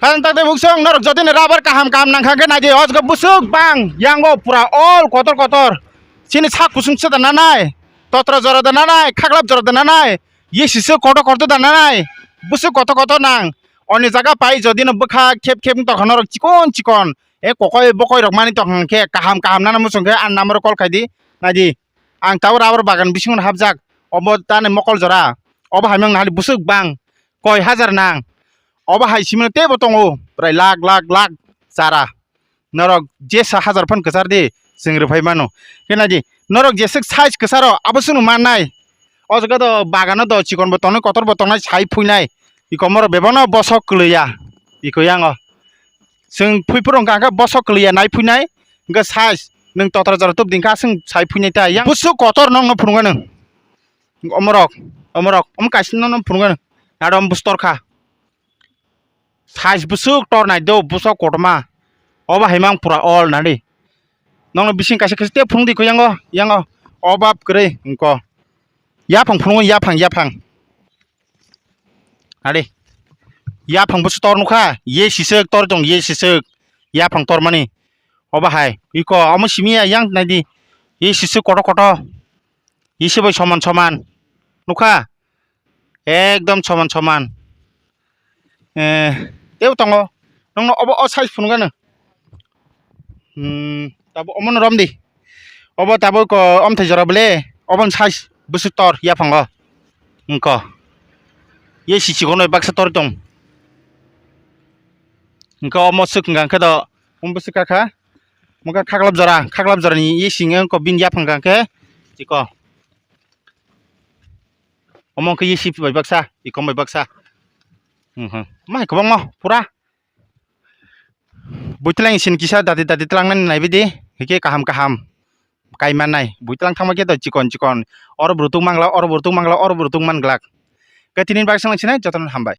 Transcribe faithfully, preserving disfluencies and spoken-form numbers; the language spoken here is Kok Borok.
Ang tak tei buksong norok jotoni rubber kaham kaham nangkha khe naidi, o jaga busuk bang, yango pura all kotor kotor. Chini sak kusung se da nanai, totra jora da nanai, khaklap jora da nanai, yesi se kotor kotor da nanai, busuk kotor kotor nang. Oni jaga pai jodi no bwkha khep khep tokha norok chikon chikon, e kokoi bokoi rok mani tokha khe kaham kaham nana muchung khe ang number call khai di, naidi. Ang tabuk rubber bagan bisingo hapjak, obo tani mokol jora, obo hai mang nahali busuk bang, koi hajar nang, obo hai simino teibo tongo, prai lakh lakh lakh chara. Norok jesa hajar phan kwchar di, chwng rwphai mano. Khe naidi, norok jeswk size kwcharo, abo chwngno mannai. O jaga do bagano do chikonbo tongnai, kotorbo tongnai, sai phuinai. Ikomoro bebakno bosok kwlwiya, iko yango. Chwng phuiphuru hwnkha khe bosok kwlwiya nai phuinai, hwnkhe size nwng totra jora tubdi hwnkha chwng sai phuinai ta yang. Busuk kotor nokno phunukgano. Omorok, omorok, omo kaisa nokno phunukgano. Naro omo bustor kha. Size busuk tor nai do, busok kotorma. Obo hai mang pura all nadi. Nokno bising kaisa kaisa tei phunukdi ko yango, yango. Obab kwrwi wngko. Yaphang phunukgo, yaphang, yaphang. Nadi. Yaphang busu tor nukha, ye sisek tor tong, ye sisek. Yaphang tormani. Obo hai, iko, omo simi ya yang naidi. Ye sisek koto koto. Ye sibai soman soman. Nukha. Ekdom soman soman. Eh, tebo tongo. Nokno obo o size phunukgano. Hmm, tabo omono romdi. Obo tabo ko omthai jora bole. Obo size busu tor yaphango. Wngko. Ye si chikon bai baksa tor tong. Wngko omo swk wngkha khe do. Omo busu kakha. Mokha khaklap jora, khaklap jora ni ye si wngko bini yaphang khe. Chiko. Omo wngkha ye si bai baksa, ikom bai baksa. Mhm. Mai kwbangma pura. Buitlang isin kisa dati dati tlangnani naibidi, hike kaham kaham. Kaimannai, buitlang thangma khe to chikon chikon. Oro brutuk mangla, oro brutuk mangla, oro brutuk manglak. Khe tini baksa nang sinai jotono hambai.